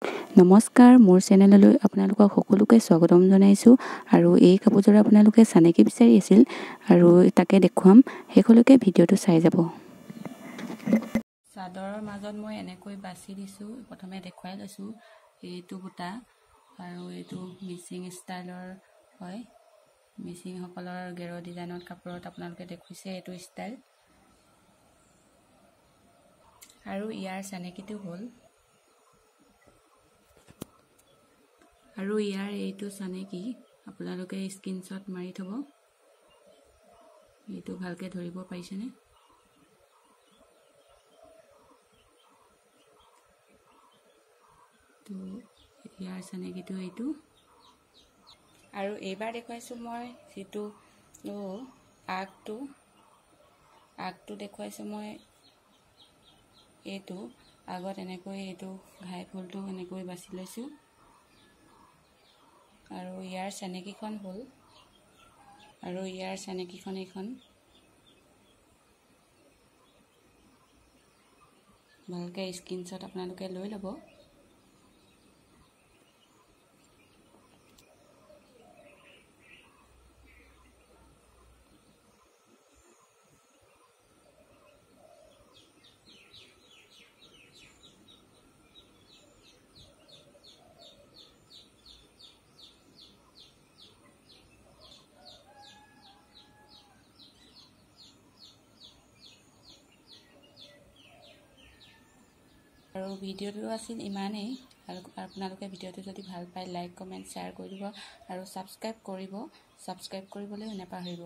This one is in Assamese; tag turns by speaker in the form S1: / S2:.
S1: নমস্কাৰ, মোৰ চেনেললৈ আপোনালোকক সকলোকে স্বাগতম জনাইছোঁ। আৰু এই কাপোৰযোৰ আপোনালোকে চানেকি বিচাৰি আছিল আৰু তাকে দেখুৱাম, শেষলৈকে ভিডিঅ'টো চাই যাব। চাদৰৰ মাজত মই এনেকৈ বাছি দিছোঁ, প্ৰথমে দেখুৱাই লৈছোঁ। এইটো বুটা আৰু এইটো মিচিং ষ্টাইলৰ হয়, মিচিংসকলৰ গেৰ ডিজাইনত কাপোৰত আপোনালোকে দেখিছে এইটো ষ্টাইল। আৰু ইয়াৰ চানেকিটো হ'ল, আৰু ইয়াৰ এইটো চানেকি আপোনালোকে স্ক্ৰীনশ্বট মাৰি থ'ব। এইটো ভালকৈ ধৰিব পাৰিছেনে? তো ইয়াৰ চানেকিটো এইটো। আৰু এইবাৰ দেখুৱাইছোঁ মই যিটো আগটো, আগটো দেখুৱাইছোঁ মই। এইটো আগত এনেকৈ এইটো ঘাই ফুলটো এনেকৈ বাছি লৈছোঁ আৰু ইয়াৰ চেনেকীখন হ'ল, আৰু ইয়াৰ চেনেকীখন এইখন। ভালকৈ স্ক্ৰীনশ্বট আপোনালোকে লৈ ল'ব। আৰু ভিডিঅ'টো আছিল ইমানেই। আৰু আপোনালোকে ভিডিঅ'টো যদি ভাল পায়, লাইক, কমেণ্ট, শ্বেয়াৰ কৰি দিব আৰু ছাবস্ক্ৰাইব কৰিব, ছাবস্ক্ৰাইব কৰিবলৈও নাপাহৰিব।